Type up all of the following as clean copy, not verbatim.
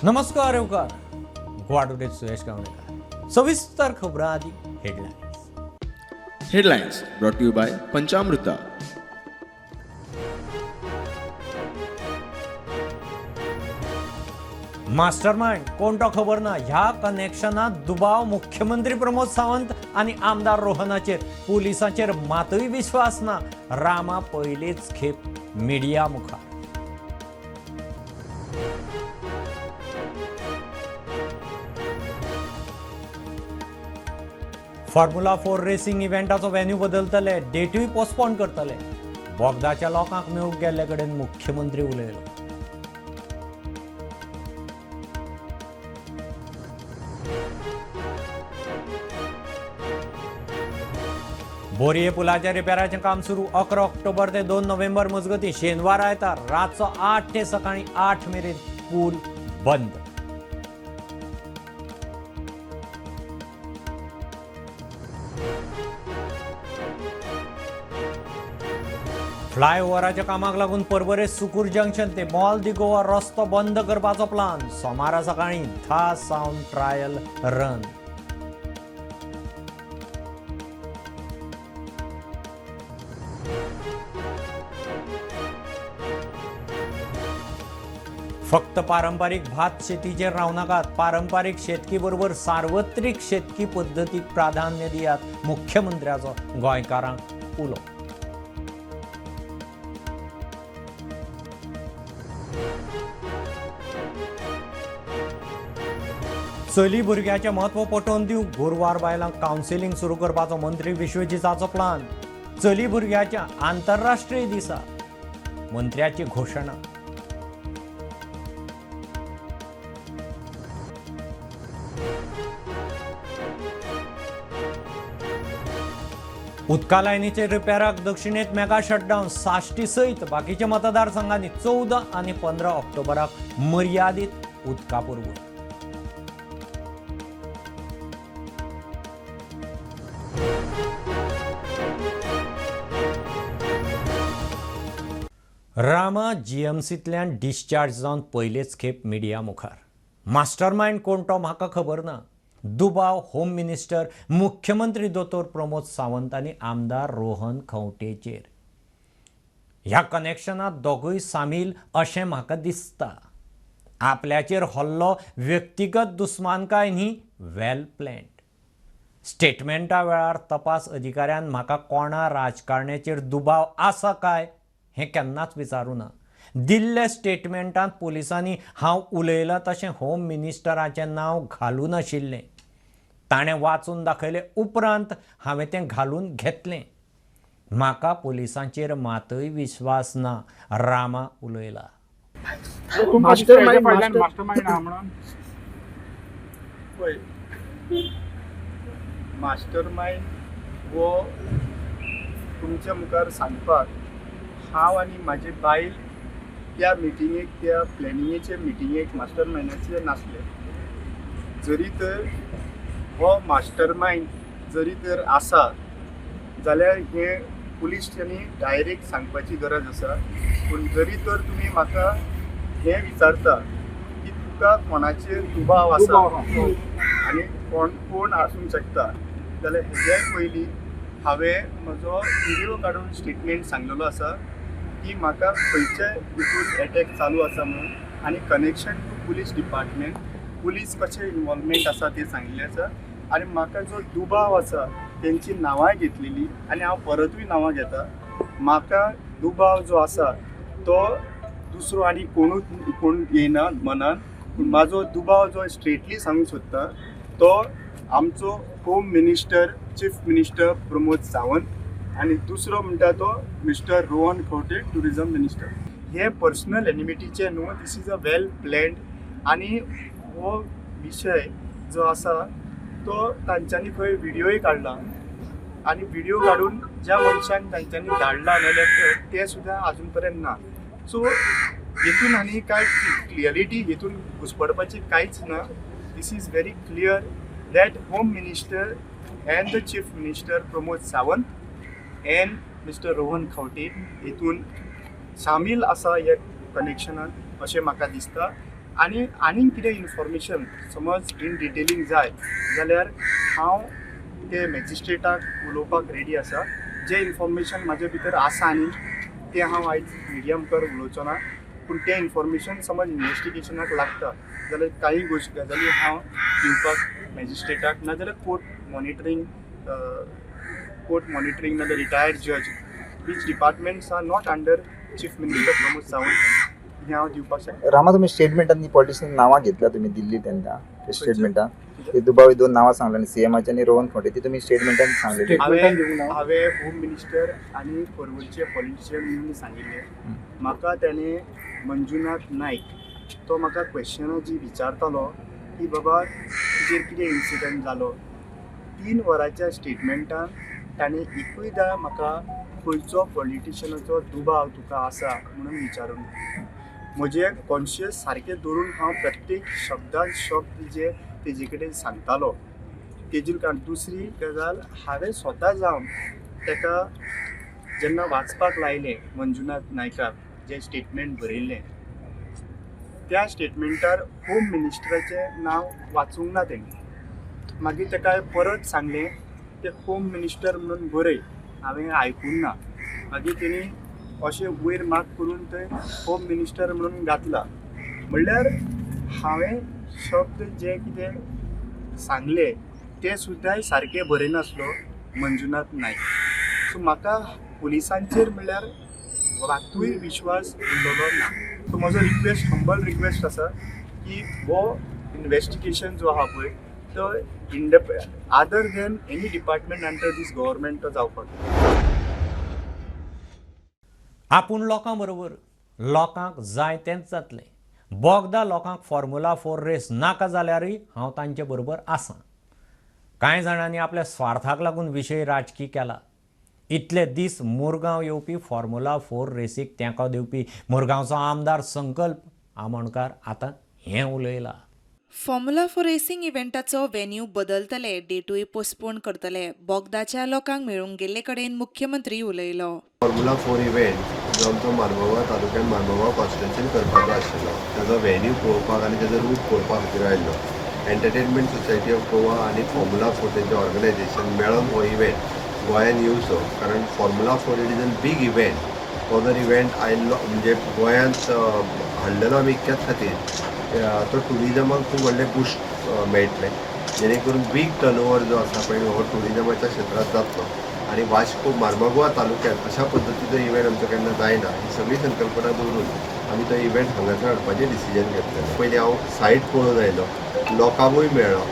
नमस्कार येवकार. गोवा टुडे सुयश गावणेकर. सविस्तर खबरां आदी headlines. Headlines brought to you by Panchamruta. Mastermind कोण तो खबर ना. ह्या कनेक्शनात दुबाव मुख्यमंत्री प्रमोद सावंत आनी आमदार रोहनाचेर. पुलिसांचेर मातूय विश्वास ना. रामा पयलीच खेप मिडिया मुखार. फॉर्म्युला 4 रेसिंग इव्हेंटाचो व्हेन्यू बदलतले, डेटूय पोस्टपोन करतले. बोगदाच्या लोकांक मेळूंक गेल्ले कडेन मुख्यमंत्री उलयलो. बोरये पुलाच्या रिपेराचें काम सुरू. 11 ऑक्टोबर ते 2 नोव्हेंबर मजगतीं शेनवार आयतार रातचो 8 ते सकाळीं 8 मेरेन पूल बंद. फ्लायओव्हराच्या कामाक लागून पर्वरे सुकूर जंक्शन ते मॉल दी गोवा रस्तो बंद करपाचो प्लान. सोमारा सकाळीं 10 सावन ट्रायल रन. फक्त पारंपारीक भात शेतीचेर रावनाकात, पारंपारीक शेतकी बरोबर सार्वत्रिक शेतकी पद्दतीक प्राधान्य दियात, मुख्यमंत्र्याचो गोंयकारांक उलो. चली भुरग्याचें म्हत्व पटोवन दिवंक गुरवार बायलांक कावन्सिलींग सुरू करपाचो मंत्री विश्वजीताचो प्लान. चली भुरग्याच्या आंतरराष्ट्रीय दिसा मंत्र्याची घोशणा. उदका लायनीचे रिपेराक दक्षिणेत मेगा शटडावन. साश्टी सयत बाकीच्या मतदारसंघांनी 14 आनी 15 ऑक्टोबराक मर्यादीत उदका पुरवण. रामा जीएमसींतल्यान डिस्चार्ज जावन पयलेच खेप मिडिया मुखार. मास्टरमायंड कोण तो म्हाका खबर ना. दुबाव होम मिनिस्टर मुख्यमंत्री दोतोर प्रमोद सावंत आनी आमदार रोहन खंवटेचेर. ह्या कनेक्शनात दोगूय सामील अशें म्हाका दिसता. आपल्याचेर हल्लो व्यक्तिगत दुस्मानकाय न्ही, वेल प्लॅन्ड. स्टेटमेंटा वेळार तपास अधिकाऱ्यान म्हाका कोणा राजकारण्याचेर दुबाव आसा काय हें केन्नाच विचारूं ना. दिल्ल्या स्टेटमेंटांत पुलिसांनी हांव उलयलां तशें होम मिनिस्टराचें नांव घालूं नाशिल्लें. ताणें वाचून दाखयलें उपरांत हांवें तें घालून घेतलें. म्हाका पुलिसांचेर मातूय विश्वास ना, रामा उलयला. पळय, मास्टरमायंड हो तुमच्या मुखार सांगपाक हांव आनी म्हाजी बायल त्या मिटिंगेक, त्या प्लॅनिंगेचे मिटिंगेक मास्टरमायंडाचे नासले. जरी तर हो मास्टरमायंड जरी तर आसा जाल्यार हे पुलिसांनी डायरेक्ट सांगपाची गरज आसा. पूण जरी तर तुमी म्हाका हें विचारता की तुका कोणाचेर दुबाव आसा आनी कोण कोण आसूंक शकता, जाल्यार हेज्याय पयलीं हांवें म्हजो व्हिडियो काडून स्टेटमेंट सांगलेलो आसा की म्हाका खंयचे हितून एटॅक चालू आसा म्हणून आनी connection to police department, police कशें इनवॉल्वमेंट आसा तें सांगिल्लें आसा. आनी म्हाका जो दुबाव आसा तेंची नांवांय घेतलेली आनी हांव परतूय नांवां घेता. म्हाका दुबाव जो आसा तो दुसरो आनी कोणूच कोण येयना मनान, पूण म्हाजो दुबाव जो स्ट्रेटली सांगूंक सोदता तो आमचो home minister, chief minister Pramod Sawant आनी दुसरो म्हणटा तो mister Rohan Khaunte, tourism minister. हे पर्सनल एनिमिटीचे न्हू, this is a well planned. आनी हो विशय जो आसा तो तांच्यांनी खंय व्हिडियोय काडला आनी व्हिडियो काडून ज्या मनशान तांच्यांनी धाडला नाल्यार ते सुद्दां आजून पर्यंत ना. सो हेतून आनी कांय क्लियरिटी हेतून घुसपडपाची कांयच ना. This is very clear that home minister and the chief minister Pramod Sawant and mister Rohan Khaunte हेतून सामील आसा ह्या कनेक्शनान अशें म्हाका दिसता. आनी आनीक कितें इन्फॉर्मेशन समज इन डिटेलींग जाय जाल्यार हांव ते मॅजिस्ट्रेटाक उलोवपाक रेडी आसा. जें इन्फॉर्मेशन म्हाजे भितर आसा न्ही तें हांव आयज मिडिया मुखार उलोवचो ना, पूण तें इन्फॉर्मेशन समज इन्वेस्टिगेशनाक लागता जाल्यार काही गोश्ट गजाली हांव दिवपाक मॅजिस्ट्रेटाक, नाजाल्यार कोर्ट मॉनिटरींग नाजाल्यार रिटायर्ड जज, which departments are not under chief minister Pramod Sawant, हें हांव दिवपाक शकता. रामा, तुमी स्टेटमेंटान पॉलिटिशियन नांवां घेतल्या तुमी दिल्ली तेन्ना स्टेटमेंटान ते दुबावी दोन नांवां सांगले आनी सीएमाचे आनी रोहन खंवटे, ती तुमी स्टेटमेंटान सांगलेली. हांवें होम मिनिस्टर आनी फॉरवर्डचे पॉलिटिशियन म्हणून सांगिल्लें. म्हाका तेणें मंजुनाथ नायक तो म्हाका क्वेश्चनां जी विचारतालो की बाबा तुजेर कितें इन्सिडंट जालो, 3 वरांच्या स्टेटमेंटान ताणें एकूयदा म्हाका खंयचो पॉलिटिशियनाचो दुबाव तुका आसा म्हणून विचारूंक ना. म्हजें कॉन्शियस सारकें दवरून हांव प्रत्येक शब्दान शब्द जे तेजे कडेन सांगतालो तेजेर. कारण दुसरी गजाल, हांवें स्वता जावन ताका जेन्ना वाचपाक लायलें मंजुनाथ नायकाक जें स्टेटमेंट बरयल्लें त्या स्टेटमेंटार होम मिनिस्टराचें नांव वाचूंक ना तेणें. मागीर ताका परत सांगलें तें होम मिनिस्टर म्हणून बरय, हांवें आयकूंक ना. मागीर तेणी अशें वयर मार्क करून थंय होम मिनिस्टर म्हणून घातला. म्हणल्यार हांवें शब्द जे कितें सांगले ते सुद्दां सारके बरयनासलो मंजुनाथ नायक. सो म्हाका पुलिसांचेर म्हणल्यार मातूय विश्वास उरलेलो ना. सो म्हजो रिक्वेस्ट, हंबल रिक्वेस्ट आसा की हो इन्वेस्टिगेशन जो आहा पळय तो other than any department under this government तो जावपाक. आपूण लोकां बरोबर, लोकांक जाय तेंच जातलें. बोगदा लोकांक फॉर्म्युला 4 रेस नाका जाल्यारूय हांव तांचे बरोबर आसा. कांय जाणांनी आपल्या स्वार्थाक लागून विशय राजकी केला. इतले दीस मुरगांव येवपी फॉर्म्युला 4 रेसीक तेंको दिवपी मुरगांवचो आमदार संकल्प आमोणकार आतां हें उलयला. फॉर्म्युला 4 रेसिंग इव्हेंटाचो वेन्यू बदलतले, डेटूय पोस्टपोन करतले. बोगदाच्या लोकांक मेळूंक गेल्ले कडेन मुख्यमंत्री उलयलो. फॉर्म्युला 4 इव्हेंट जो आमचो मारमोगा तालुक्यान मारमोगा कॉन्स्टिट्युएन्सीन करपाचो आशिल्लो ताजो व्हेन्यू पळोवपाक आनी ताजो रूट पळोवपा खातीर आयिल्लो. एंटरटेनमेंट सोसायटी ऑफ गोवा आनी फॉर्म्युला 4 तेंचें ऑर्गनायझेशन मेळोन हो इव्हेंट गोंयान येवचो, कारण Formula 4 it is an big event. तो जर इव्हेंट आयिल्लो म्हणजे गोंयांत हाडलेलो आमी इतक्याच खातीर तो ट्युरिजमाक खूब व्हडलें बुस्ट मेळटलें, जेणे करून बीग टर्नओवर जो आसा पळय हो ट्युरिजमाच्या क्षेत्रांत जातलो आनी वास्को मार्मागोवा तालुक्यांत अशा पद्दतीचो इव्हेंट आमचो केन्ना जायना. ही सगळी संकल्पना दवरून आमी तो इव्हेंट हांगासर हाडपाचें डिसिजन घेतलें. पयलीं हांव सायट पळोवन आयलो, लोकांकूय मेळ्ळो.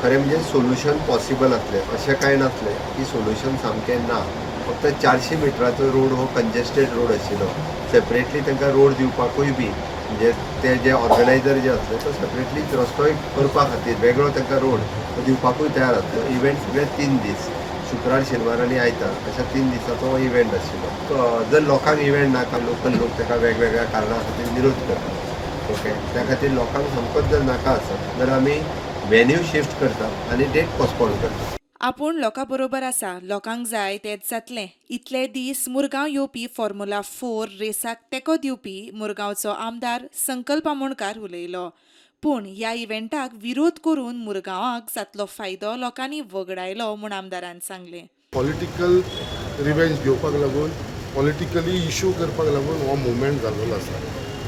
खरें म्हणजे सोल्युशन पॉसिबल आसलें अशें कांय नासलें की सोल्युशन सामकें ना. फक्त 400 मिटराचो रोड हो कंजेस्टेड रोड आशिल्लो. सेपरेटली तांकां रोड दिवपाकूय बी म्हणजे ते जे ऑर्गनायझर जे आसले तो सेपरेटली रस्तोय करपा खातीर वेगळो तांकां रोड दिवपाकूय तयार आसलो. इव्हेंट सगळे 3 दीस, शुक्रार, शेनवार आनी आयतार अशा 3 दिसाचो हो इव्हेंट आशिल्लो. जर लोकांक इव्हेंट नाका, लोकल लोक ताका वेगवेगळ्या कारणां खातीर विरोध करतात, ओके, त्या खातीर लोकांक सामकोच जर नाका आसत जाल्यार आमी व्हेन्यू शिफ्ट करता आनी डेट पोस्टपोन करता. आपूण लोकां बरोबर आसा, लोकांक जाय तेंच जातलें. इतले दीस मुरगांव येवपी फॉर्म्युला 4 रेसाक तेंको दिवपी मुरगांवचो आमदार संकल्प आमोणकार उलयलो. पूण ह्या इव्हेंटाक विरोध करून मुरगांवाक जातलो फायदो लोकांनी वगडायलो म्हूण आमदारान सांगलें. पॉलिटिकल रिवेंज घेवपाक लागून, पॉलिटिकली इशू करपाक लागून हो मुवमेंट जाल्लो आसा.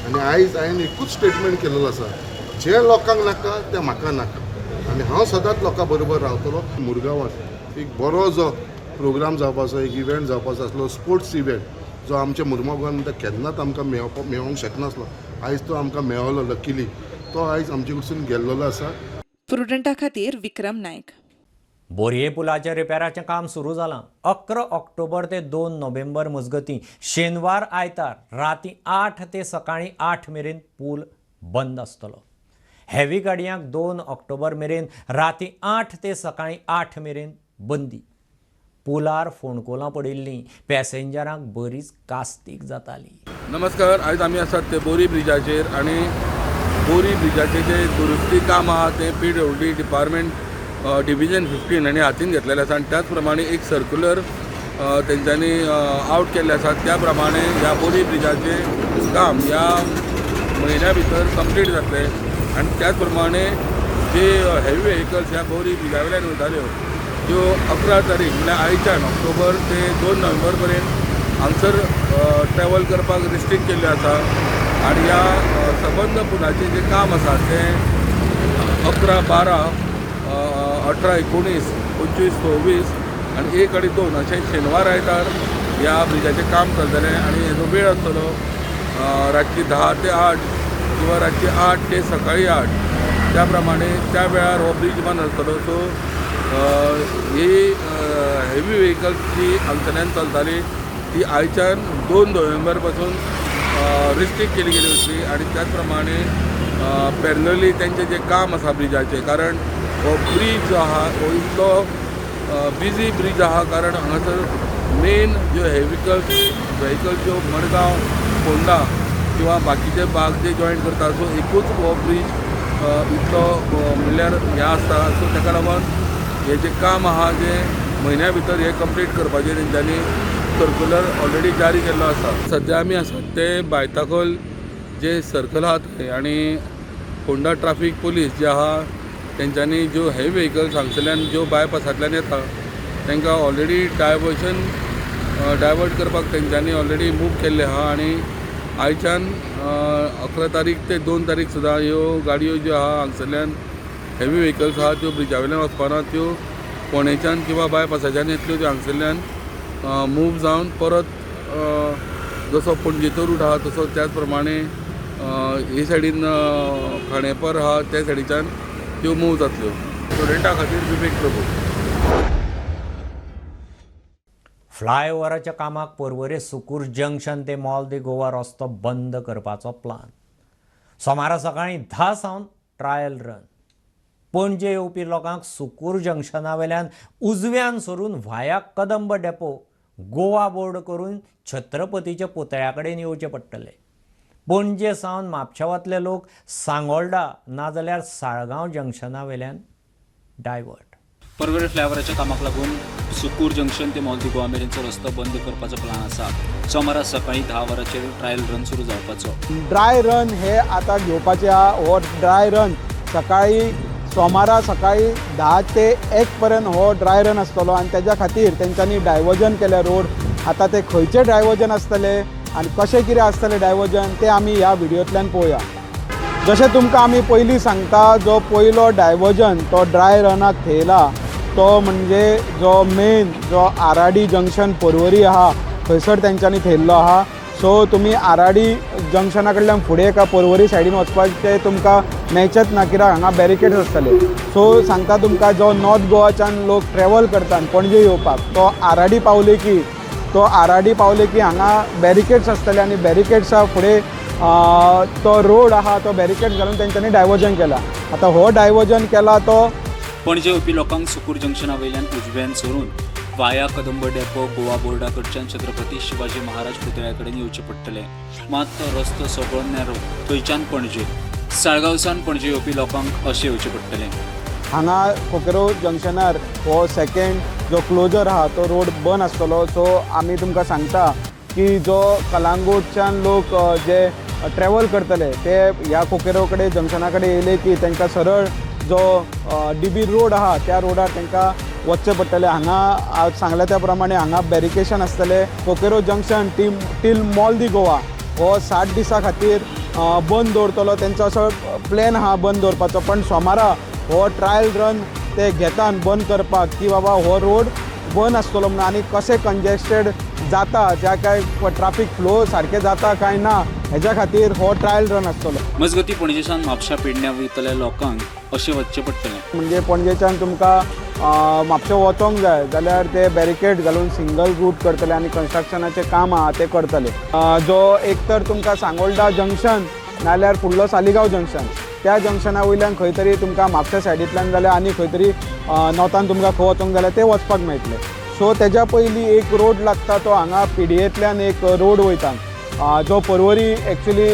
आनी आयज हांवें एकूच स्टेटमेंट केल्लो आसा, जे लोकांक नाका तें म्हाका नाका आनी हांव सदांच लोकां बरोबर रावतलो. मुरगांवांत एक बरो जो प्रोग्राम जावपाचो, एक इव्हेंट जावपाचो आसलो, स्पोर्ट्स इव्हेंट जो आमच्या मुरगांवांत म्हणटा केन्नाच आमकां मेळोंक शकनासलो, आयज तो आमकां मेळलो लकीली. तो आयज आमचे कडसून गेल्लो आसा. प्रुडंटा खातीर विक्रम नायक. बोरये पुलाच्या रिपेराचें काम सुरू जालां. 11 ऑक्टोबर ते 2 नोव्हेंबर मजगतीं शेनवार आयतार राती 8 ते सकाळीं 8 मेरेन पूल बंद आसतलो. हेवी गाडयांक 2 ऑक्टोबर मेरेन राती 8 ते सकाळीं 8 मेरेन बंदी. पुलार फोंडकुलां पडिल्लीं, पॅसेंजरांक बरीच कास्तीक जाताली. नमस्कार, आयज आमी आसात ते बोरी ब्रिजाचेर आनी बोरी ब्रिजाचें जें दुरुस्ती काम आहा तें PWD department division 15 हांणी हातीन घेतलेलें आसा आनी त्याच प्रमाणे एक सर्क्युलर तेंच्यांनी आवट केल्लें आसा. त्या प्रमाणे ह्या बोरी ब्रिजाचें काम ह्या म्हयन्या भितर कंप्लीट जातलें. आनी त्याच प्रमाणे जे हेवी व्हेकल्स ह्या बोरी ब्रिजा वयल्यान वयताल्यो त्यो 11 तारीख म्हणल्यार आयच्यान ऑक्टोबर ते 2 नोव्हेंबर पर्यंत हांगसर ट्रॅवल करपाक रिस्ट्रिक्ट केल्लें आसा. आनी ह्या सबंद पुलाचें जें काम आसा तें 11, 12, 18, 19, 25, 26 आनी 1 आनी 2 अशें शेनवार आयतार ह्या ब्रिजाचें काम चलतलें. आनी हेजो वेळ आसतलो रातची 10 ते 8 किंवा रातची 8 ते सकाळी 8, त्या प्रमाणे त्या वेळार हो ब्रीज बंद आसतलो. सो ही हेवी व्हेकल्स जी हांगसरल्यान चलताली ती आयच्यान 2 नोव्हेंबर पासून रिस्ट्रिक्ट केली गेली होती. आनी त्याच प्रमाणे पॅरलली तेंचें जें काम आसा ब्रिजाचें, कारण हो ब्रीज जो आहा हो इतलो बिजी ब्रीज आहा, कारण हांगासर मेन ज्यो व्हेकल्स ज्यो मडगांव, फोंडा किंवा बाकीचे भाग जे जॉयन करता, सो एकूच हो ब्रीज इतलो म्हणल्यार हें आसता. सो ताका लागून हें जें काम आहा जें म्हयन्या भितर हें कंप्लीट करपाचें तेंच्यांनी सर्कुलर ऑलरेडी जारी केल्लो आसा. सद्या आमी आसात ते बायताखोल जे सर्कल आहा थंय आनी फोंडा ट्राफीक पुलीस जे आहा तेंच्यांनी ज्यो हेवी व्हेकल्स हांगसरल्यान ज्यो बायपासांतल्यान येता तांकां ऑलरेडी डायवर्ट करपाक तेंच्यांनी ऑलरेडी मूव केल्लें आहा. आनी आयच्यान 11 तारीख ते 2 तारीख सुद्दां ह्यो गाडयो ज्यो आहा हांगसरल्यान हेवी व्हेकल्स आहा त्यो ब्रिजा वयल्यान वचपाना, त्यो फोंडेच्यान किंवा बायपासाच्यान येतल्यो, त्यो हांगसरल्यान मूव जावन परत जसो पणजेचो रूट आहा तसो त्याच प्रमाणे हे सायडीन खांडेपार आहा त्या सायडीच्यान त्यो मूव जातल्यो. स्टुडंटा खातीर विवेक प्रभू. फ्लायओव्हराच्या कामाक पर्वरे सुकूर जंक्शन ते मॉल दे गोवा रस्तो बंद करपाचो प्लान. सोमारा सकाळीं 10 सावन ट्रायल रन. पणजे येवपी लोकांक सुकूर जंक्शना वेल्यान उजव्यान सरून via Kadamba depot Goa board करून छत्रपतीच्या पुतळ्या कडेन येवचें पडटलें. पणजे सावन म्हापशा लोक सांगोल्डा नाजाल्यार साळगांव जंक्शना वेल्यान डायवर्ट. पर्वरी फ्लायओव्हराच्या कामाक लागून सुकूर जंक्शन ते मॉल दी गोवा मेरेनचो रस्तो बंद करपाचो प्लान आसा. सोमारा सकाळीं 10 वरांचेर ट्रायल रन सुरू जावपाचो. ड्राय रन हे आतां घेवपाचे आहा. हो ड्राय रन सकाळीं सोमारा सकाळीं 10 ते 1 पर्यंत हो ड्राय रन आसतलो आनी तेज्या खातीर तेंच्यांनी डायवर्जन केल्या रोड. आतां ते खंयचे डायवर्जन आसतले आनी कशें कितें आसतलें डायवर्जन तें आमी ह्या व्हिडियोंतल्यान पळोवया. जशें तुमकां आमी पयलीं सांगता, जो पयलो डायवर्जन तो ड्राय रनाक थेयला तो म्हणजे जो मेन जो आराडी जंक्शन पर्वरी आहा थंयसर तेंच्यांनी थेयल्लो आहा. सो तुमी आराडी जंक्शना कडल्यान फुडें का पर्वरी सायडीन वचपाचें तुमकां मेळचेंच ना, कित्याक हांगा बॅरिकेड्स आसतले. सो सांगता तुमकां, जो नॉर्थ गोवाच्यान लोक ट्रॅवल करतात पणजे येवपाक तो आराडी पावले की हांगा बॅरिकेड्स आसतले आनी बॅरिकेड्सा फुडें तो रोड आहा तो बॅरिकेड्स घालून तेंच्यांनी डायवर्जन केला. आतां हो डायवर्जन केला तो पणजे येवपी लोकांक सुकूर जंक्शना वयल्यान उजव्यान सरून वाया कदंब डेपो गोवा बोर्डा कडच्यान छत्रपती शिवाजी महाराज पुतळ्या कडेन येवचें पडटलें. मात तो रस्तो सगळो नॅरो, थंयच्यान पणजे साळगांवसान पणजे येवपी लोकांक अशें येवचें पडटलें. हांगा कोकेरो जंक्शनार हो सेकेंड जो क्लोजर आहा तो रोड बंद आसतलो. सो आमी तुमकां सांगता की जो कलांगूटच्यान लोक जे ट्रॅवल करतले ते ह्या कोकेरो कडेन जंक्शना कडेन येयले की तांकां सरळ जो डीबी रोड आहा त्या रोडार तांकां वचचें पडटलें. हांगा सांगल्या त्या प्रमाणे हांगा बॅरिकेशन आसतलें. Coqueiro junction till Mall de Goa हो 60 दिसां खातीर बंद दवरतलो. तेंचो असो प्लॅन आहा बंद दवरपाचो, पण सोमारा हो ट्रायल रन ते घेतात बंद करपाक की बाबा हो रोड बंद आसतलो म्हणून आनी कशें कंजेस्टेड जाता, ज्या काय ट्राफीक फ्लो सारकें जाता काय ना हेज्या खातीर हो ट्रायल रन आसतलो. मजगतीं पणजेच्यान म्हापशा पेडण्यां वयतल्या लोकांक अशें वचचें पडटलें. म्हणजे पणजेच्यान तुमकां म्हापशें वचोंक जाय जाल्यार ते बॅरिकेड घालून सिंगल रूट करतले आनी कन्स्ट्रक्शनाचें काम आहा तें करतले. जो एक तर तुमकां सांगोल्डा जंक्शन नाल्यार फुडलो सालिगांव जंक्शन, त्या जंक्शना वयल्यान खंय तरी तुमकां म्हापशा सायडींतल्यान जाल्यार आनी खंय तरी नॉर्थान तुमकां खंय वचोंक जाल्यार ते वचपाक मेळटलें. सो तेज्या पयलीं एक रोड लागता तो हांगा पिडयेंतल्यान एक रोड वयता जो पर्वरी एक्चुली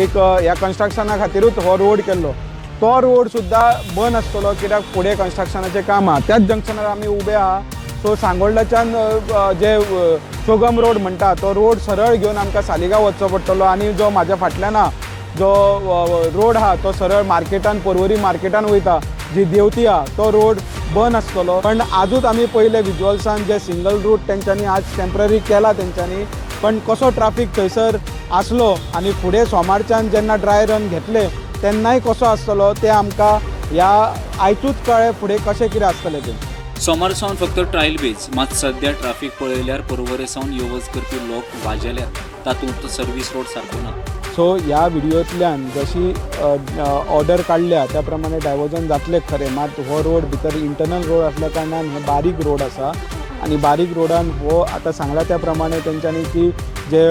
एक ह्या कन्स्ट्रक्शना खातीरूच हो रोड केल्लो, तो रोड सुद्दां बंद आसतलो कित्याक फुडें कन्स्ट्रक्शनाचें काम आहा. त्याच जंक्शनार आमी उबे आहा. सो सांगोल्डाच्यान जे चोगम रोड म्हणटा तो रोड सरळ घेवन आमकां सालिगांव वचचो पडटलो आनी जो म्हाज्या फाटल्यान आहा जो रोड आहा तो सरळ मार्केटान पर्वरी मार्केटान वयता, जी देंवती आहा तो रोड बंद आसतलो. पण आजूच आमी पयले विज्युअल्सान जे सिंगल रूट तेंच्यांनी आज टेम्पररी केला तेंच्यांनी, पण कसो ट्राफीक थंयसर आसलो आनी फुडें सोमारच्यान जेन्ना ड्राय रन घेतले तेन्नाय कसो आसतलो ते आमकां ह्या आयजूच कळ्ळें फुडें कशें कितें आसतलें तें. सोमार सावन फक्त ट्रायल बेज, मात सध्या ट्राफीक पळयल्यार पर्वरे सावन यो वच करपी लोक वाजेल्यात, तातूंत सर्वीस रोड सारको ना. सो ह्या व्हिडियोंतल्यान जशी ऑर्डर काडल्या त्या प्रमाणे डायवर्जन जातलें खरें, मात हो रोड भितर इंटरनल रोड आसल्या कारणान हे बारीक रोड आसा आनी बारीक रोडान हो आतां सांगला त्या प्रमाणे तेंच्यांनी की जे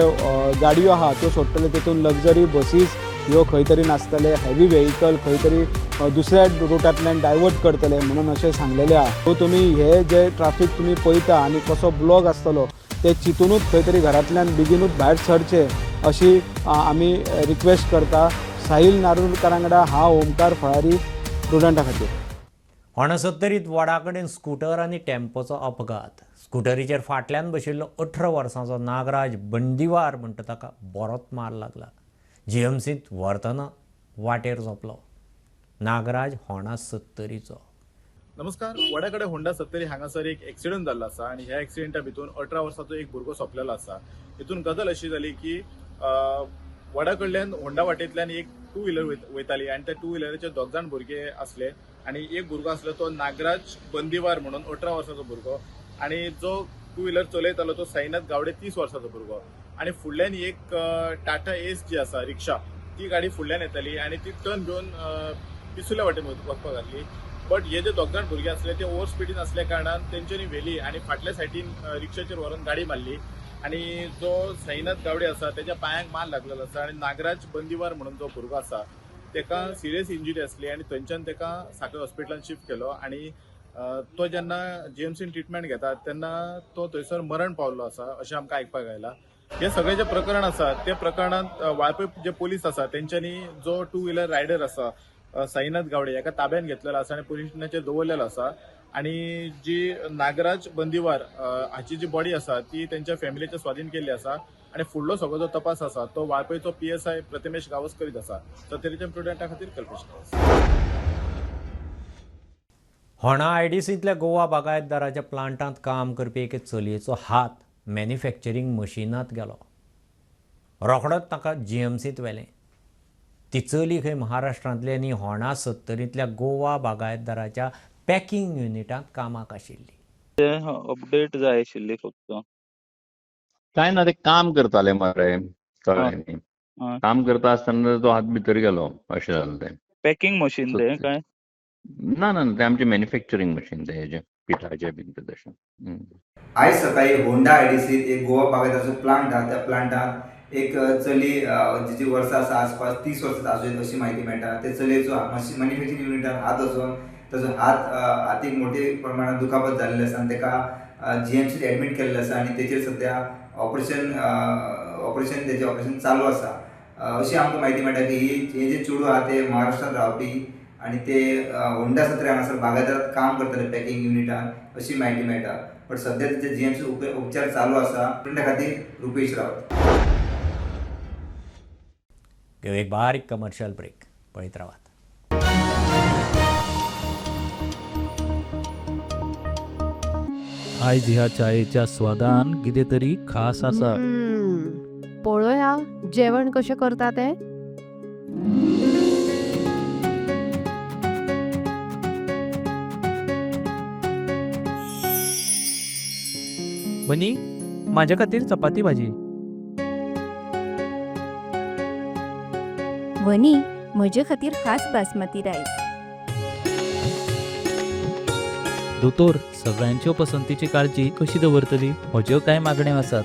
गाडयो आहा त्यो सोडटले, तितून लग्जरी बसीस ह्यो खंय तरी नासतले, हेवी व्हेकल खंय तरी दुसऱ्या रुटांतल्यान डायवर्ट करतले म्हणून अशें सांगलेलें आहा. सो तुमी हे जे ट्राफीक तुमी पळयता आनी कसो ब्लॉक आसतलो ते चिंतुनूच खंय तरी घरांतल्यान बेगीनूच भायर सरचें अशी आमी रिक्वेस्ट करता. साहील नारुलकारा वांगडा हांव ओमकार फळारी, प्रुडंटा खातीर. होणा सत्तरीत वडा कडेन स्कुटर आनी टेम्पोचो अपघात. स्कुटरीचेर फाटल्यान बशिल्लो 18 वर्सांचो नागराज बंदिवार म्हणटा ताका बरोच मार लागला. जीएमसींत व्हरतना वाटेर सोंपलो. नागराज होणा सत्तरीचो. नमस्कार, वडा कडेन होंडा सत्तरी हांगासर एक एक्सिडंट जाल्लो आसा आनी ह्या एक्सिडंटा भितून 18 वर्साचो एक भुरगो सोंपलेलो आसा. हितून गजाल अशी जाली की वडा कडल्यान होंडा वाटेंतल्यान एक टू व्हिलर वयताली आनी त्या टू व्हिलराचेर दोग जाण भुरगे आसले आनी एक भुरगो आसलो तो नागराज बंदिवार म्हणून 18 वर्साचो भुरगो आनी जो टू व्हिलर चलयतालो तो साईनाथ गावडे 30 वर्साचो भुरगो आनी फुडल्यान एक टाटा एस जी आसा रिक्षा, ती गाडी फुडल्यान येताली आनी ती टर्न घेवन पिसुल्या वाटेन वचपाक लागली. बट हे जे दोग जाण भुरगे आसले ते ओवर स्पिडीन आसल्या कारणान तेंच्यांनी व्हेली आनी फाटल्या सायडीन रिक्षाचेर व्हरून गाडी मारली आनी जो साईनाथ गावडे आसा तेच्या पांयांक मार लागलेलो आसा आनी नागराज बंदिवार म्हणून जो भुरगो आसा तेका सिरियस इंजुरी आसली आनी थंयच्यान तेका साखळे हॉस्पिटलान शिफ्ट केलो आनी तो जेन्ना जीएमसीन ट्रिटमेंट घेता तेन्ना तो थंयसर मरण पावल्लो आसा अशें आमकां आयकपाक आयलां. हे सगळे जे प्रकरण आसा ते प्रकरणांत वाळपय जे पोलीस आसा तेंच्यांनी जो टू व्हिलर रायडर आसा साईनाथ गावडे हाका ताब्यात घेतलेलो आसा आनी पोलीस स्टेशनाचेर दवरलेलो आसा आनी जी नागराज बंदिवार हाची जी बॉडी आसा ती तेंच्या फॅमिलीच्या स्वाधीन केल्ली आसा आनी फुडलो सगळो जो तपास आसा तो वाळपयचो PSI Prathamesh Gawas करीत आसा. सत्तरीच्या प्रुडंटा खातीर कल्पेश गावस. होणा आयडीसींतल्या गोवा बागायतदाराच्या प्लांटांत काम करपी एके चलयेचो हात मॅन्युफॅक्चरींग मशिनांत गेलो. रोखडोच ताका जीएमसींत व्हेलें. ती चली खंय महाराष्ट्रांतली आनी होणा सत्तरींतल्या गोवा बागायतदाराच्या पॅकिंग युनिटांत कामाक आशिल्ली. अपडेट जाय आशिल्ली फक्त. काय ना, ते काम करताले मरे, कळ्ळें न्ही. काम करता आसतना तो हात भितर गेलो अशें जालें तें. पॅकिंग मशीन तें काय? ना ना, तें आमचें मॅन्युफॅक्चरींग मशीन तें हेजें पिठाचें बीन तें तशें. आयज सकाळी होंडा आयडीसीत एक गोवा बागायतदाराचो प्लांट आहा, त्या प्लांटांत एक चली जिची वर्सां आसा आसपास 30 वर्सां आसूं अशी म्हायती मेळटा. ते चलयेचो मॅन्युफॅक्चरींग युनिटान हात वचून ताजो हात हातीक मोठे प्रमाणात दुखापत जाल्ली आसा आनी ताका जीएमसीत एडमीट केल्लें आसा आनी तेचेर सद्या ऑपरेशन ऑपरेशन तेजें ऑपरेशन चालू आसा अशी आमकां म्हायती मेळटा की हे जे चेडूं आहा ते महाराष्ट्रांत रावपी आनी ते होंडा सत्तरी हांगासर बागायतदारांत काम करताले पॅकिंग युनिटान अशी म्हायती मेळटा. बट सद्या तेचे जीएमसी उपचार चालू आसा. त्या खातीर रुपेश रावत. एक बारीक कमर्शियल ब्रेक, पळयत रावात. आयज ह्या चायेच्या स्वादान कितें तरी खास आसा. पळोवया जेवण कशें करता तें. वनी, म्हाज्या खातीर चपाती भाजी. वनी, म्हजे खातीर खास बासमती रायस. दोतोर, सगळ्यांच्यो पसंतीची काळजी कशी दवरतली? म्हज्यो कांय मागण्यो आसात.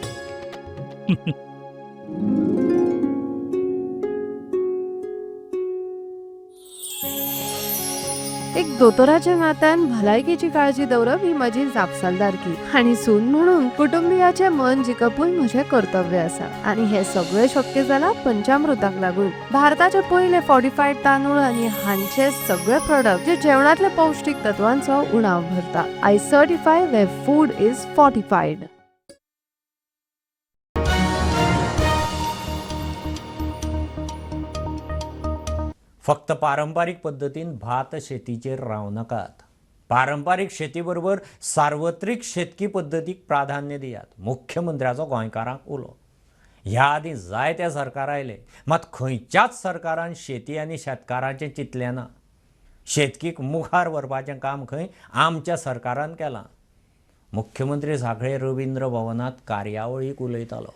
एक दोतोराच्या नात्यान भलायकेची काळजी दवरप ही म्हजी जापसालदारकी आनी सून म्हणून कुटुंबियाचें मन जिखपूय म्हजें कर्तव्य आसा आनी हें सगळें शक्य जालां पंचामृताक लागून. भारताचे पयले फॉर्टिफायड तांदूळ आनी हांचे सगळे प्रोडक्ट जे जेवणांतल्या पौश्टीक तत्वांचो उणाव भरता. I certify where food is fortified. फक्त पारंपारीक पद्दतीन भात शेतीचेर रावनाकात. पारंपारीक शेती बरोबर सार्वत्रिक शेतकी पद्दतीक प्राधान्य दियात. मुख्यमंत्र्याचो गोंयकारांक उलो. ह्या आदीं जायते सरकार आयले, मात खंयच्याच सरकारान शेती आनी शेतकारांचें चिंतलें ना. शेतकीक मुखार व्हरपाचें काम खंय आमच्या सरकारान केलां. मुख्यमंत्री सांखळे रवींद्र भवनांत कार्यावळीक उलयतालो.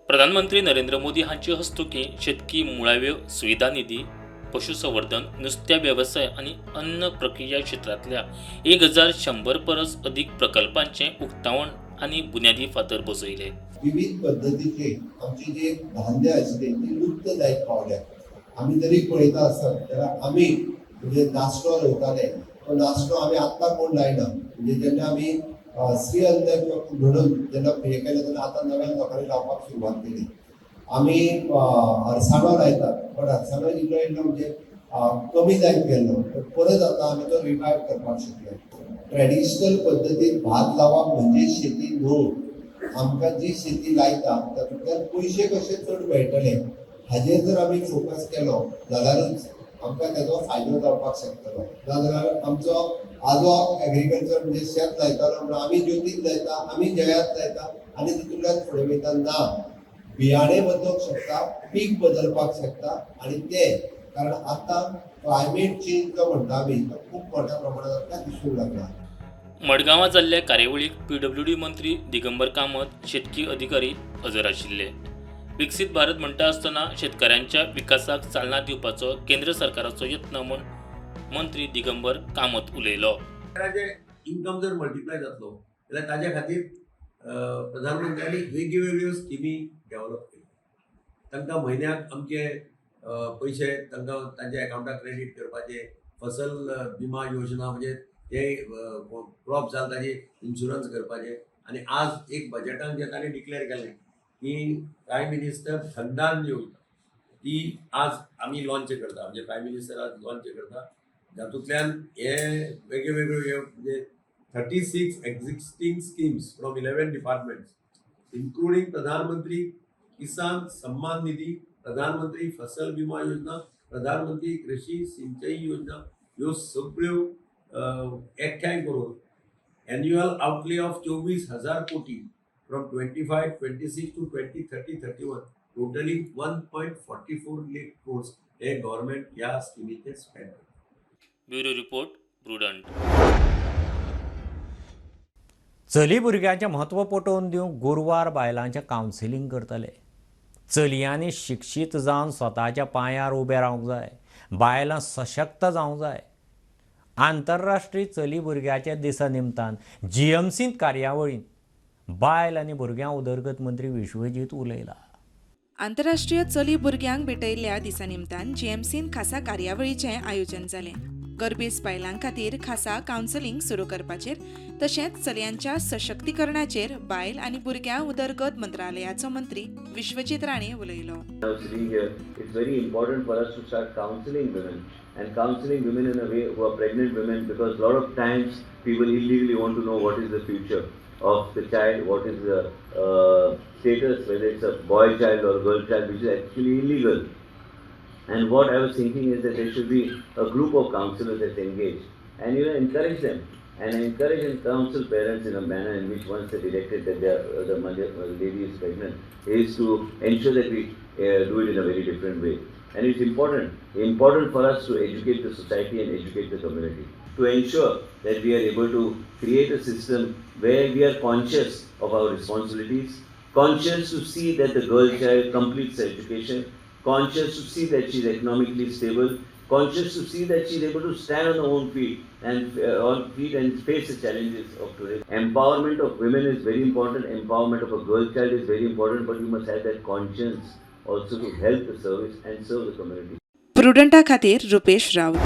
प्रधानमंत्री नरेंद्र मोदी हांचे हस्तुकीं शेतकी मुळाव्यो सुविधा निधी, पशुसंवर्धन, नुस्त्या वेवसाय आनी अन्न प्रक्रिया क्षेत्रांतल्या 1100 परस अदीक प्रकल्पांचें उक्तावण आनी बुन्यादी फातर बसयले. विविध पद्दतीचे आमचे जे धान्य आशिल्ले ते लुप्त जायत पावल्या. आमी जरी पळयता आसत जाल्यार आमी म्हणजे नाशणो रोयताले, तो नाशणो आमी आत्तां कोण लायना. म्हणजे जेन्ना आमी श्री अन्न किंवा म्हणून जेन्ना हें केलें तेन्ना आतां नव्यान लोकांनी लावपाक सुरवात केली. आमी अरसाणो लायतात, पण अरसाणो इल्लो इल्लो म्हणजे कमी जायत गेल्लो, पण परत आतां आमी तो रिवायव करपाक शकले. ट्रेडिशनल पद्दतीन भात लावप म्हणजे शेती न्हू. आमकां जी शेती लायता तातूंतल्यान पयशे कशे चड मेळटले हाजेर जर आमी फोकस केलो जाल्यारूच आमकां तेजो फायदो जावपाक शकतलो. नाजाल्यार आमचो आजो एग्रीकल्चर म्हणजे शेत लायतालो म्हणून आमी ज्योतीन लायता, आमी जयात लायता आनी तितूंतल्यान फुडें वयता. ना, बियाणे बदलूंक शकता, पीक बदलपाक शकता आनी ते कारण आतां क्लायमेट चेंज जो म्हणटा आमी तो खूब मोठ्या प्रमाणात आमकां दिसूंक लागला. मडगांवां जाल्ल्या कार्यावळीक पीडब्ल्यूडी मंत्री दिगंबर कामत, शेतकी अधिकारी हजर आशिल्ले. विकसीत भारत म्हणटा आसतना शेतकऱ्यांच्या विकासाक चालना दिवपाचो केंद्र सरकाराचो यत्न म्हूण मंत्री दिगंबर कामत उलयलो. इन्कम जर मल्टिप्लाय जातलो जाल्यार ताज्या खातीर प्रधानमंत्र्यांनी वेगवेगळ्यो स्किमी डेव्हलप केल्यो. तांकां म्हयन्याक आमचे पयशे तांकां तांच्या एकावंटाक क्रेडीट करपाचे, फसल विमा योजना म्हणजे ते क्रॉप जाल ताजे इन्शुरन्स करपाचे. आनी आज एक बजेटान जे ताणें डिक्लेअर केलें की प्रायम मिनिस्टर धनदान योजना ती आज आमी लॉन्च करता, म्हणजे प्रायम मिनिस्टर आज लॉन्च करता. जातूंतल्यान हे वेगळे हे म्हणजे 36 existing schemes from 11 departments including Pradhan Mantri Kisan Samman Nidhi, Pradhan Mantri Fasal Bima Yojana, Pradhan Mantri Krishi Sinchai Yojana ह्यो सगळ्यो एकठांय करून एन्युअल आउटले ऑफ 24,000 कोटी from 25-26 to 2030-31 totally 1.44 lakh crores hey government ह्या स्किमीचेर स्पेंड करता. Bureau report, Prudent. चली भुरग्यांचें म्हत्व पटोवन दिवंक गुरवार बायलांचें कावन्सिलींग करतले. चलयांनी शिक्षीत जावन स्वताच्या पांयार उबें रावंक जाय. बायलां सशक्त जावंक जाय. आंतरराष्ट्रीय चली भुरग्याच्या दिसा निमतान जीएमसींत कार्यावळींत बायल आनी भुरग्यां उदरगत मंत्री विश्वजीत उलयला. आंतरराष्ट्रीय चली भुरग्यांक भेटयल्ल्या दिसा निमतान जीएमसीन खासा कार्यावळीचें आयोजन जालें. गरबेज बायलां खातीर खासा कावन्सिलींग सुरू करपाचेर तशेंच चलयांच्या सशक्तीकरणाचेर बायल आनी भुरग्यां उदरगत मंत्रालयाचो मंत्री विश्वजीत राणे उलयलो. It's very important for us to start counseling women and counseling women in a way who are pregnant women, because a lot of times people illegally want to know what is the future of the child, what is the status, whether it's a boy child or girl child, which is actually illegal. And what I was thinking is that there should be a group of counselors that's engaged and you know, encourage them and encourage and counsel parents in a manner in which once they detected that the mother, the lady is pregnant, is to ensure that we do it in a very different way. And it's important for us to educate the society and educate the community to ensure that we are able to create a system where we are conscious of our responsibilities, conscious to see that the girl child completes her education, conscious to see that she is economically stable, conscious to see that she is able to stand on her own feet and face the challenges of today. Empowerment of women is very important, empowerment of a girl child is very important, but you must have that conscience also to help the service and serve the community. प्रुडंटा खातीर रुपेश राऊत.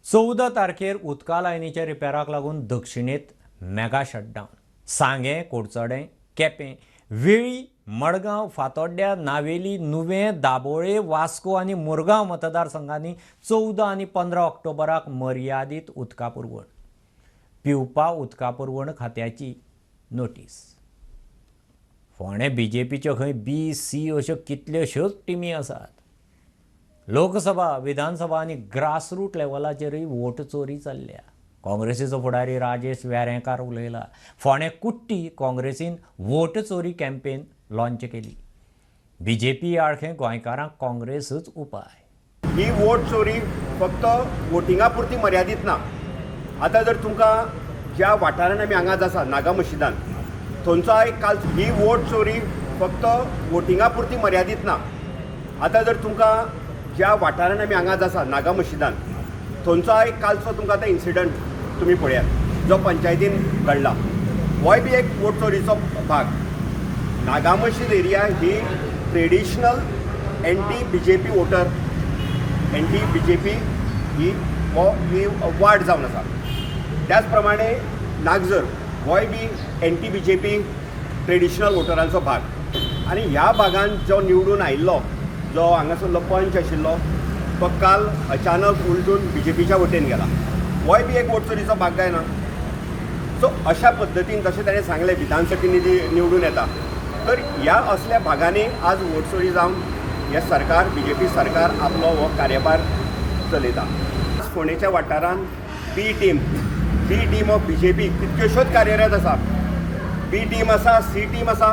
14 तारखेर उदका लायनीच्या रिपेराक लागून दक्षिणेत mega shutdown. सांगें, कोडचडें, केपें, वेळी, मडगांव, फातोड्ड्या, नावेली, नुवें, दाबोळे, वास्को आनी मुरगांव मतदारसंघांनी 14 आनी 15 ऑक्टोबराक मर्यादीत उदका पुरवण. पिवपा उदका पुरवण खात्याची नोटीस. फोंडें बीजेपीच्यो खंय बी सी अश्यो कितल्योश्योच टिमी आसात. लोकसभा, विधानसभा आनी ग्रासरूट लेवलाचेरूय वोट चोरी चल्ल्या. काँग्रेसीचो फुडारी राजेश वेरेंकार उलयला. फोंडें कुट्टी काँग्रेसीन वोट चोरी कॅम्पेन लॉन्च केली. बीजेपी आडखे गोंयकारांक काँग्रेसच उपाय. ही वोट चोरी फक्त वोटिंगा पुरती मर्यादीत ना. आतां जर तुमकां ज्या वाठारान आमी हांगा आसा नागा मशिदान थंयचो एक काल ही वोट चोरी फक्त वोटिंगा पुरती मर्यादीत ना. आतां जर तुमकां ज्या वाठारान आमी हांगा आसा नागा मशिदान थंयचो एक कालचो तुमकां आतां इन्सिडंट तुमी पळयात जो पंचायतीन घडला, होय बी एक वोट चोरीचो भाग. नागा मशीद एरिया ही traditional anti BJP voter, anti BJP ही ही वार्ड जावन आसा. त्याच प्रमाणे नागझर होय बी एंटी बीजेपी ट्रेडिशनल वोटरांचो भाग. आनी ह्या भागान जो निवडून आयिल्लो जो हांगासरलो पंच आशिल्लो तो काल अचानक उलटून बीजेपीच्या वटेन गेला, होय बी एक वोट चोरीचो भाग काय ना. सो अशा पद्दतीन जशें ताणें सांगलें विधानसभेनी निवडून येता, तर ह्या असल्या भागांनी आज वोट चोरी जावन हें सरकार बीजेपी सरकार आपलो हो कार्यभार चलयता. फोंडेच्या वाठारान B team of BJP कितक्योश्योच कार्यरत आसा. बी टीम आसा, सी टीम आसा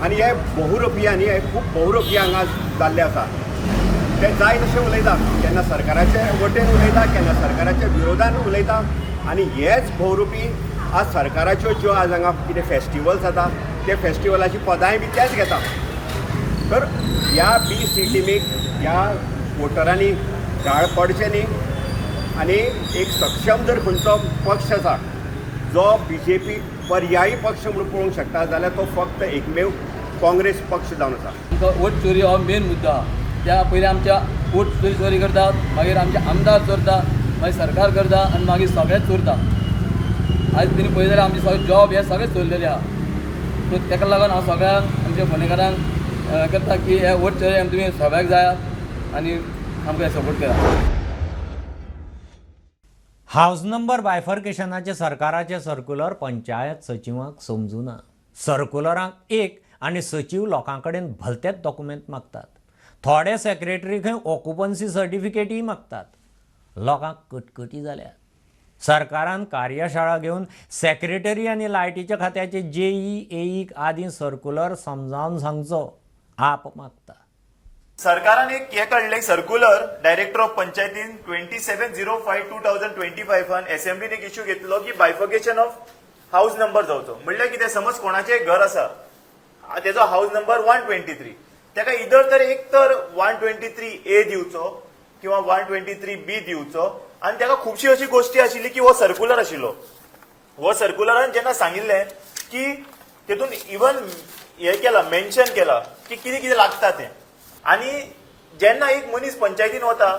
आनी हे बहुरुपी आनी हे खूब बहुरुपी हांगा जाल्ले आसा. ते जाय तशें उलयता, केन्ना सरकाराचे वटेन उलयता, केन्ना सरकाराच्या विरोधान उलयता. आनी हेच बहुरुपी आज सरकाराच्यो ज्यो आज हांगा कितें फेस्टिवल्स जाता ते फेस्टिवलाची पदांय बी तेच घेता. तर ह्या बी सी टिमीक ह्या वोटरांनी गाळ पडचें न्ही आनी एक सक्षम जर खंयचो पक्ष आसा जो बीजेपी पर्यायी पक्ष म्हणून पळोवंक शकता जाल्यार तो फक्त एकमेव काँग्रेस पक्ष जावन आसा. आमकां वोट चोरी हो मेन मुद्दो आहा. त्या पयलीं आमच्या वोट चोरी करतात, मागीर आमचे आमदार चोरता, मागीर सरकार करता आनी मागीर सगळेच चोरता. आयज तिणी पळयलें जाल्यार आमचे सगळे जॉब हे सगळे चोरलेले आहा. सो ताका लागून हांव सगळ्यांक आमच्या फोंडेकारांक करता की हे वोट चोरी तुमी सगळ्याक जायात आनी आमकां सपोर्ट करात. हावज नंबर बायफर्केशनाचे सरकाराचे सर्क्युलर पंचायत सचिवांक समजुना. सर्क्युलरांक एक आनी सचीव लोकां कडेन भलतेच डॉक्युमेंट मागतात. थोडे सेक्रेटरी खंय ऑक्युपन्सी सर्टिफिकेटय मागतात. लोकांक कटकटी जाल्यात. सरकारान कार्यशाळा घेवन सेक्रेटरी आनी लायटीच्या खात्याचे जेई एईक आदी सर्क्युलर समजावन सांगचो आप मागता. सरकारान एक हे काडलें सर्क्युलर डायरेक्टर ऑफ पंचायतीन 27/05/2025 असेंब्लीन एक इश्यू घेतलो की बायफर्केशन ऑफ हावज नंबर जावचो. म्हणल्यार कितें, समज कोणाचें घर आसा तेजो हावज नंबर 123, ताका इधर तर एक तर 123 ए दिवचो किंवा 123 बी दिवचो. आनी ताका खुबशी अशी गोश्टी आशिल्ली की हो सर्क्युलर आशिल्लो. हो सर्क्युलरान जेन्ना सांगिल्लें की तेतून इवन हें केलां, मेन्शन केलां की कितें कितें लागता तें. आनी जेन्ना एक मनीस पंचायतीन वता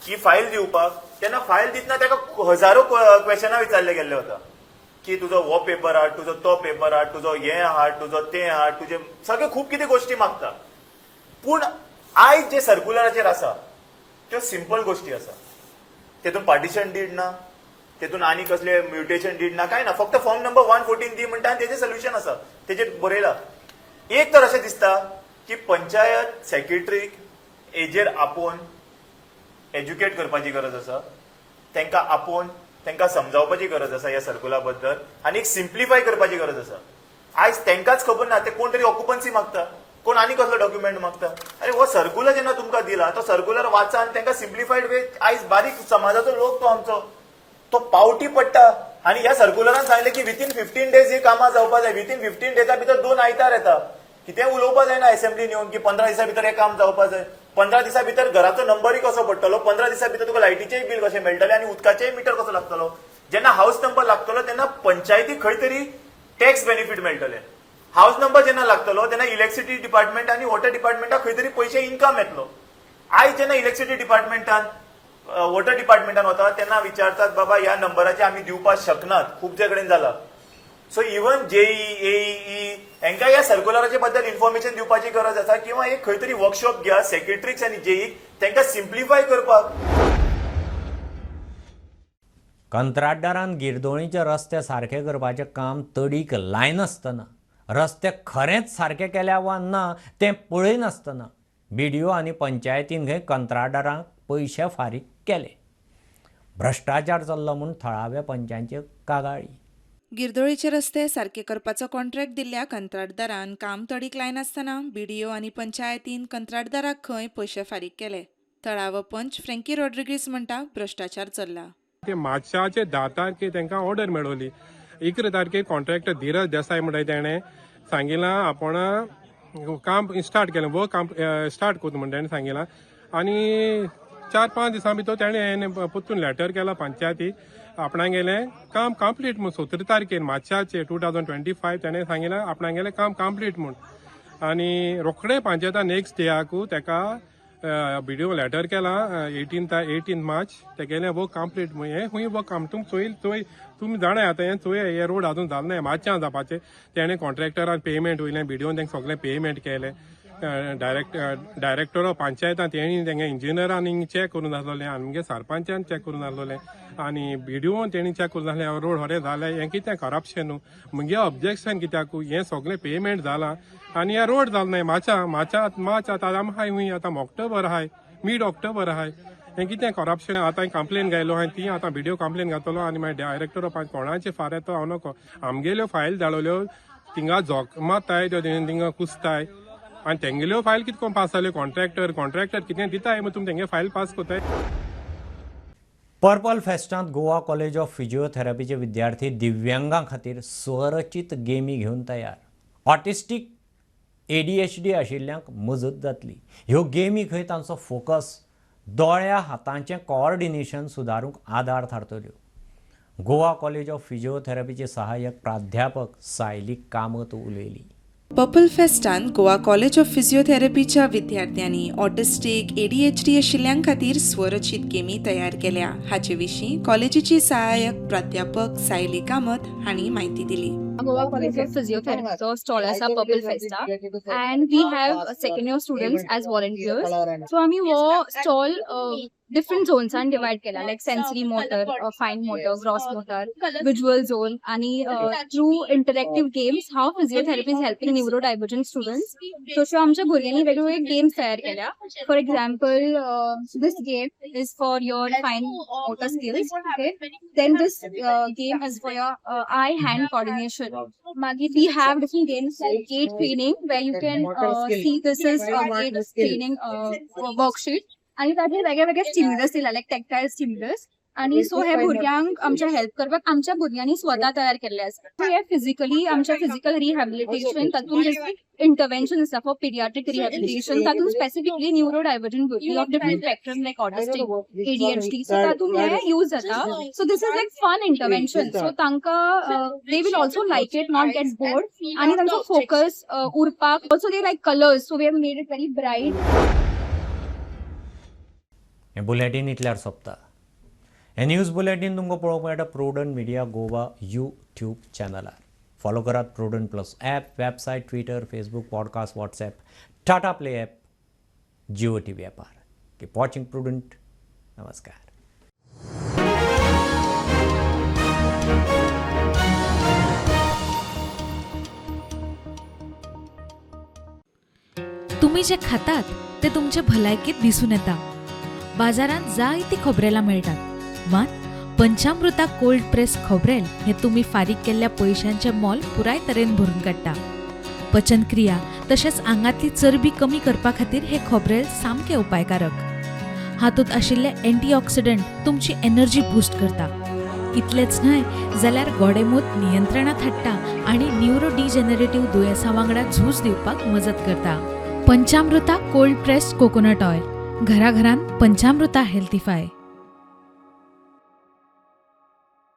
ही फायल दिवपाक तेन्ना फायल दितना ताका हजारो क्वेशनां विचारले गेल्ले वता की तुजो हो पेपर हाड, तुजो तो पेपर हाड, तुजो हें हाड, तुजो तें हाड, तुजे सगळे खूब कितें गोश्टी मागता. पूण आयज जे सर्क्युलराचेर आसा त्यो सिंपल गोश्टी आसा. तेतून पार्टिशन did ना, तेतून आनी कसले म्युटेशन did ना, कांय ना. फक्त फॉर्म नंबर 114 दी म्हणटा आनी तेजें सोल्युशन आसा, तेजेर बरयला. एक तर अशें दिसता की पंचायत सेक्रेटरीक एजेर आपोवन एज्युकेट करपाची गरज आसा, तांकां आपोवन तांकां समजावपाची गरज आसा ह्या सर्कुला बद्दल आनी एक सिम्प्लिफाय करपाची गरज आसा. आयज तांकांच खबर ना, ते कोण तरी ऑक्युपन्सी मागता, कोण आनी कसलो डॉक्युमेंट मागता. आरे हो सर्कुलर जेन्ना तुमकां दिला तो सर्कुलर वाचा आनी तांकां सिम्प्लिफायड वे. आयज बारीक समाजाचो लोक तो आमचो तो पावटी पडटा. आनी ह्या सर्कुलरान सांगलें की विथीन 15 डेज ही कामां जावपा जाय. विथीन 15 डेजा भितर 2 आयतार येता, कितें उलोवपा जायना असेंब्लीन येवन की 15 दिसां भितर हें काम जावपा जाय. 15 दिसां भितर घराचो नंबरूय कसो पडटलो, 15 दिसां भितर तुका लायटीचेय बील कशें मेळटलें आनी उदकाचेय मिटर कसो लागतलो. जेन्ना हावस नंबर लागतलो तेन्ना पंचायतीक खंय तरी टॅक्स बेनिफीट मेळटलें. हावस नंबर जेन्ना लागतलो तेन्ना इलेक्ट्रिसिटी डिपार्टमेंट आनी वॉटर डिपार्टमेंटाक खंय तरी पयशे इन्कम येतलो. आयज जेन्ना इलेक्ट्रिसिटी डिपार्टमेंटान वॉटर डिपार्टमेंटान वता तेन्ना विचारतात बाबा ह्या नंबराचे आमी दिवपाक शकनात, खुबशे कडेन जाला. सो इवन जेई एई हांकां ह्या सर्क्युलराचे बद्दल इन्फॉर्मेशन दिवपाची गरज आसा किंवा एक खंय तरी वर्कशॉप घेया सेक्रेटरीक आनी जेईक तांकां सिम्प्लिफाय करपाक. कंत्राटदारान गिरदोळीचे रस्ते सारके करपाचें काम तडीक लायनासतना, रस्ते खरेंच सारके केल्या वा ना तें पळयनासतना बीडीओ आनी पंचायतीन खंय कंत्राटदारांक पयशे फारीक केले. भ्रश्टाचार चल्लो म्हूण थळाव्या पंचांच्यो कागाळी. गिरदोळीचे रस्ते सारके करपाचो कॉन्ट्रॅक्ट दिल्ल्या कंत्राटदारान काम तडीक लायनासतना बीडीओ आनी पंचायतीन कंत्राटदाराक खंय पयशे फारीक केले. थळावो पंच फ्रँकी रॉड्रिगीस म्हणटा भ्रश्टाचार चल्ला. ते मार्चाचे 10 तारखे तांकां ऑर्डर मेळवली. 11 तारखेर कॉन्ट्रॅक्टर धीरज देसाय म्हणटा तेणें सांगिलां आपूण काम स्टार्ट केलें, वर्क काम स्टार्ट करता म्हण तेणें सांगिलां. आनी 4-5 दिसां भितर तेणें परतून लेटर केला पंचायतीक आपणागेलें काम कंप्लीट म्हूण. 17 तारखेर मार्चाचे 2025 तेणें सांगिलां आपणागेलें काम कंप्लीट म्हूण. आनी रोखडें पंचायता नेक्स्ट डेयाकू तेका बीडीओ लेटर केला 18 मार्च तेगेलें वर्क कंप्लीट म्हूण. हें खूंय वर्क काम तुमी चोयल चोय तुमी जाणाय आतां हें चोय हे रोड आजून जालें ना मार्चान जावपाचें. तेणें कॉन्ट्रॅक्टरान पेमेंट वयलें बीडीओन तेंका सगळें पेमेंट केलें. डायरेक्टर ऑफ पंचायतान तेणी तेंगे इंजिनियरान चॅक करून आसलोलें, आमगे सरपंचान चॅक करून आसलोलें आनी बीडीओन तेणी चॅक करून आसलें रोड हरे जालें. हें कितें करप्शन न्हू, मुगे ऑब्जेक्शन कित्याक हें सगळें पेमेंट जालां आनी हें रोड जालें ना. मार्चा मार्चा मार्च आतां आम हाय हूंय आतां ऑक्टोबर हाय, मीड ऑक्टोबर हाय. हें कितें करप्शन. आतां कंप्लेन घायलो हांवें ती आतां बीडीओ कंप्लेन घातलो आनी मागीर डायरेक्टर ऑफ कोणाचे फार येतो हांव नको. आमगेल्यो फायल धाडवल्यो थिंगा जोक मारताय त्यो थिंगा कुसताय आनी तेंगेल्यो फायल कितें करून पास जाल्यो. कॉन्ट्रॅक्टर कितें दिताय मागीर तुमी तेंगे फायल पास करताय. पर्पल फेस्टांत गोवा कॉलेज ऑफ फिजिओथेरपीचे विद्यार्थी दिव्यांगां खातीर स्वरचित गेमी घेवन तयार. ऑटिस्टीक ADHD आशिल्ल्यांक मजत जातली. ह्यो गेमी खंय तांचो फोकस दोळ्या हातांचें कोऑर्डिनेशन सुदारूंक आदार थारतल्यो. गोवा कॉलेज ऑफ फिजिओथेरपीचे सहाय्यक प्राध्यापक सायली कामत उलयली. पर्पल फेस्टान गोवा कॉलेज ऑफ फिजिओथेरपीच्या विद्यार्थ्यांनी ऑटिस्टीक ADHD आशिल्ल्यां खातीर स्वरचित गेमी तयार केल्या. हाचे विशीं कॉलेजीची सहाय्यक प्राध्यापक सायली कामत हांणी म्हायती दिली. गोवा कॉलेज ऑफ फिजिओथेरपीचो स्टॉल आसा purple festa and we have second year students as volunteers. So आमी हो स्टॉल डिफरंट झोन्सान डिवायड केला, like sensory motor, fine motor, gross motor, visual zone आनी through interactive games how physiotherapy is helping neurodivergent students. तश्यो आमच्या भुरग्यांनी वेगवेगळे games तयार केल्या. For example this game is for your fine motor skills, okay. Then this game is for your eye hand coordination. मागीर we have different games like gait training where you can see this is a gait training worksheet. आनी ताचेर वेगळे वेगळे stimulus दिला लायक टॅक्टायल stimulus. आनी so हे भुरग्यांक आमच्या हेल्प करपाक आमच्या भुरग्यांनी स्वता तयार केल्ले आसा. सो हे फिजिकली आमच्या फिजिकल रिहॅबिलिटेशन तातूंत इंटरवेन्शन आसा फॉर पिडियाट्रीक रिहॅबिलिटेशन. तातूंत स्पेसिफिकली न्यूरो डायवर्जंट भुरगीं of different spectrum like autistic, ADHD, so तातूंत हे यूज जाता. So this is like fun intervention. So तांकां they will also like it, not get bored आनी तांचो फोकस उरपाक. Also they like colours, so we have made it very bright. हें bulletin इतल्यार सोंपता. हें न्यूज बुलेटीन तुमकां पळोवंक मेळटा प्रुडंट मिडिया गोवा यूट्यूब चॅनलार. फॉलो करात Prudent plus app, website, Twitter, Facebook, podcast, WhatsApp, Tata Play app, Jio TV ॲपार. Keep watching prudent. नमस्कार. तुम्ही जे खातात ते तुमचे भलायकेत दिसून येता. बाजारांत जायती खोबरेलां मेळटात, मात पंचामृता कोल्ड प्रेस खोबरेल हे तुमी फारीक केल्ल्या पयशांचें मोल पुराय तरेन भरून काडटा. पचनक्रिया तशेंच आंगांतली चरबी कमी करपा खातीर हे खोबरेल सामकें उपायकारक. हातूंत आशिल्ले एंटीऑक्सिडंट तुमची एनर्जी बूस्ट करता. इतलेंच न्हय जाल्यार गोडेंमूत नियंत्रणांत हाडटा आनी न्युरो डिजनरेटिव्ह दुयेंसां वांगडा झूज दिवपाक मजत करता. Panchamrita cold pressed coconut oil, घराघरांत पंचामृता हेल्थीफाय.